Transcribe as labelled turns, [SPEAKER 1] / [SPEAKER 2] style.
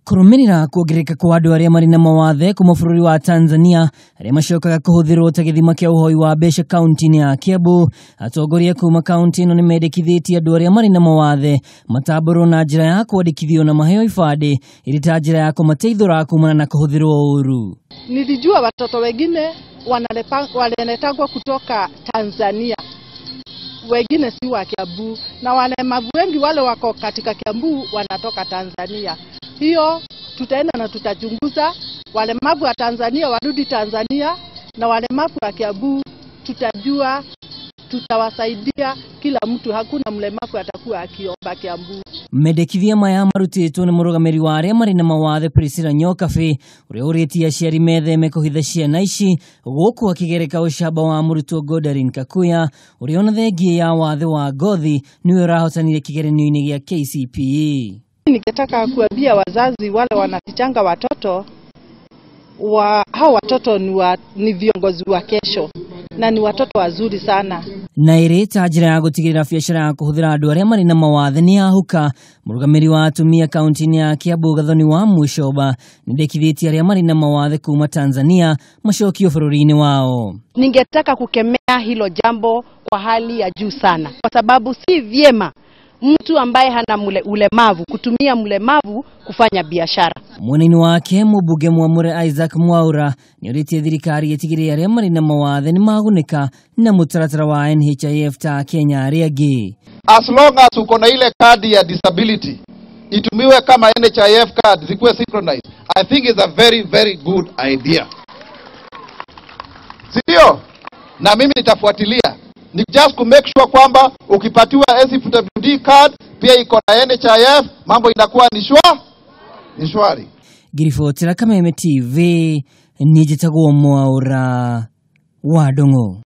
[SPEAKER 1] Kũrũmĩrĩra kuongerereka kwa andũ arĩa marĩ na mawathe kuma bũrũri wa Tanzania arĩa macokaga kũhũthĩrwo ta gĩthima kĩa ũhoi wa mbeca kaunti-inĩ ya Kiambu, atongoria kuma kaunti ĩno nĩmendekithĩtie andũ arĩa marĩ na mawathe matambũrwo na njĩra ya kwandĩkithio na maheo ibandĩ ĩrĩ ta njĩra ya kũmateithũra kumana na kũhũthĩrwo ũru.
[SPEAKER 2] Nilijua watoto wengine wanaletagwa kutoka Tanzania, wengine si wa Kiambu, na walemavu wengi wale wako katika Kiambu wanatoka Tanzania. Hiyo tutaenda na tutachunguza, walemavu wa Tanzania warudi Tanzania, na walemavu wa Kiambu tutajua, tutawasaidia kila mtu, hakuna mlemavu atakuwa akiomba Kiambu.
[SPEAKER 1] Mendekithia maya marutĩtwo nĩ mũrũgamĩrĩri wa arĩa marĩ na mawathe Priscilla Nyokabi, ũrĩa ũrĩtie aciari metheme kũhitha ciana ici gũkũ akĩgereka ũcamba wa mũrutwo Godarin Kakuya ũrĩa ona thengia ya wathe wa ngothi nĩwe ũrahotanire kĩgeranio-inĩ gĩa KCPE.
[SPEAKER 2] Ningetaka kuambia wazazi wale wanafichanga watoto hao watoto ni viongozi wa kesho na ni watoto wazuri sana.
[SPEAKER 1] Na ĩrĩ ta njĩra ya gũtigĩrĩra biacara ya kũhũthĩra andũ arĩa marĩ na mawathe nĩ yahuka, mũrũgamĩrĩri wa atumia kaunti-inĩ ya Kiambu Gathoni wa Mucoba nĩendekithĩtie arĩa marĩ na mawathe kuma Tanzania macokio bũrũri-inĩ wao.
[SPEAKER 3] Ningetaka kukemea hilo jambo kwa hali ya juu sana, kwa sababu si vyema mtu ambaye hana ulemavu kutumia mlemavu kufanya biashara.
[SPEAKER 1] Mwena-inĩ wake mũmbunge Mwamũre Isaac Mwaura nĩorĩtie thirikari ĩtigĩrĩre arĩa marĩ na mawathe nĩmagunĩka na mũtaratara wa NHIF ta Kenya arĩa angĩ.
[SPEAKER 4] As long as uko na ile kadi ya disability itumiwe kama NHIF card, zikuwe synchronized, I think it's a very very good idea. Sindio? Na mimi nitafuatilia. Ni just to make sure kwamba ukipatiwa SWD card pia iko na NHIF, mambo inakuwa ni shwari. Ni shwari.
[SPEAKER 1] Ngiribotera Kameme TV, niĩ njĩtagwo Mwaura wa Ndung'u.